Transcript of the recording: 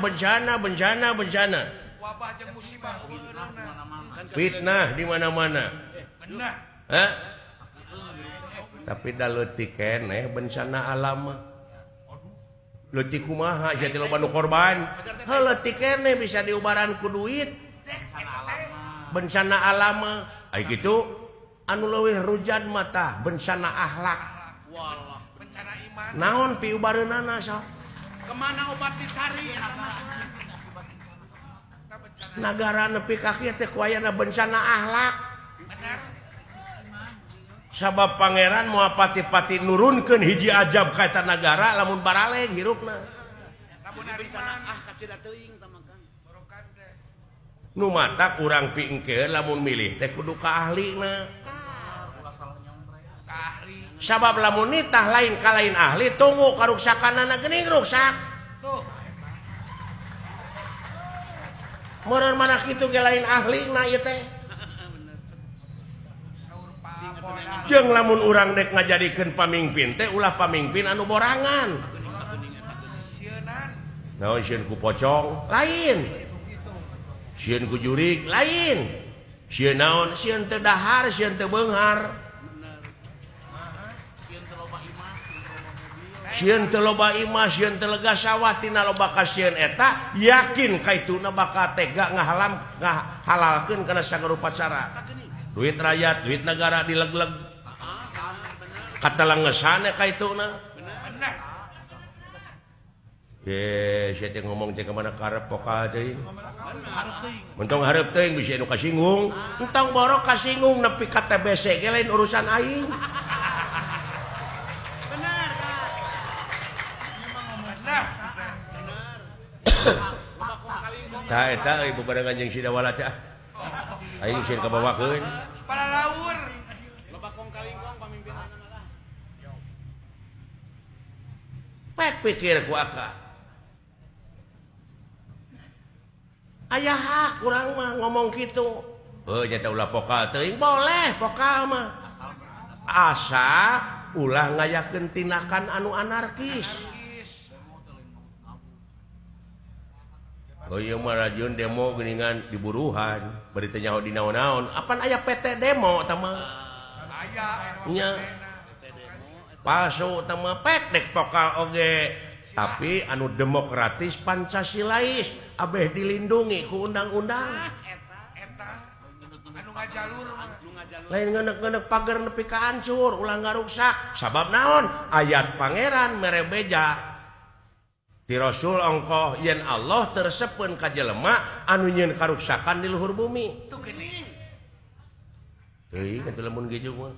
Bencana, bencana, bencana. Wabah jeung musibah. Fitnah di mana-mana. Benar. Hah? Tapi da leutik keneh bencana alam mah. Leutik kumaha sia teh loba nu korban. Heuh, leutik keneh bisa diubaran ku duit. Bencana alam mah. Ai kitu anu leuwih rujad mah tah bencana akhlak. Walah, bencana iman. Naon piubareunana sok? Kemana obat dicari? Nagara nepi ka kieu teh ku ayana bencana akhlak. Benar. Sabab pangeran moal pati-pati nurunkeun hiji ajab ka eta nagara lamun baraleng hirupna. Lamun Bencana ari ah kacida teuing tah mah, Kang. Borokan teh. Nu matak urang piengkeun lamun milih teh kudu ka ahlina. Ka ahli. Sabab lamun nitah lain ka lain ahli tunggu karuksakanana geuning ruksak. Tuh. Meureun mana kitu ge lain ahlina ieu teh. Saur Pak Polda. Jeung lamun urang dek ngajadikeun pamingpin teh ulah pamingpin anu borangan. Sieunan. Naon sieun ku pocong? Lain. Sieun ku jurig? Lain. Sieun naon? Sieun teu dahar, sieun teu beunghar. Sieun teu loba imah, sieun teu lega sawah, tina loba kasieun eta yakin kaituna bakal tega ngahalam ngahalalkeun kana sagarupa cara. Duit rakyat, duit negara dileg-leg. Katelengesan kaituna. Benar. Ye, sia teh ngomong teh ka mana karep pokal teuing. Mentong hareup teuing bisi anu kasinggung. Entong borok kasinggung nepi ka TBC ge lain urusan aing. Benar, Kang. Benar. Tah eta euy bebarengan jeung Sidawala teh. Aing sieun kabawakeun. Para laur. Loba kong kalingkong pamimpinna mah lah. Pek pikir ku aka. Aya hak urang mah ngomong kitu. Heuh nya teh ulah pokal teuing, boleh pokal mah. Asa ulah ngayakeun tindakan anu anarkis. Oh ieu mah rajun demo geuningan diburuhan, bari teu nyaho di naon-naon. Apan aya PT demo tah mah? Aya. Nya. Palsu tah mah pek dek pokal oge. Tapi anu demokratis Pancasilais abeh dilindungi ku undang-undang. Eta anu ngajalur mah. Lain ngenek-ngenek pagar nepi ka hancur, ulah ngaruksak. Sabab naon? Ayat pangeran mere beja. Ti Rasul ongkoh yen Allah tersepeun ka jelema anu nyieun karuksakan di luhur bumi. Tuh geuning. Teuing atuh lamun gejo mah.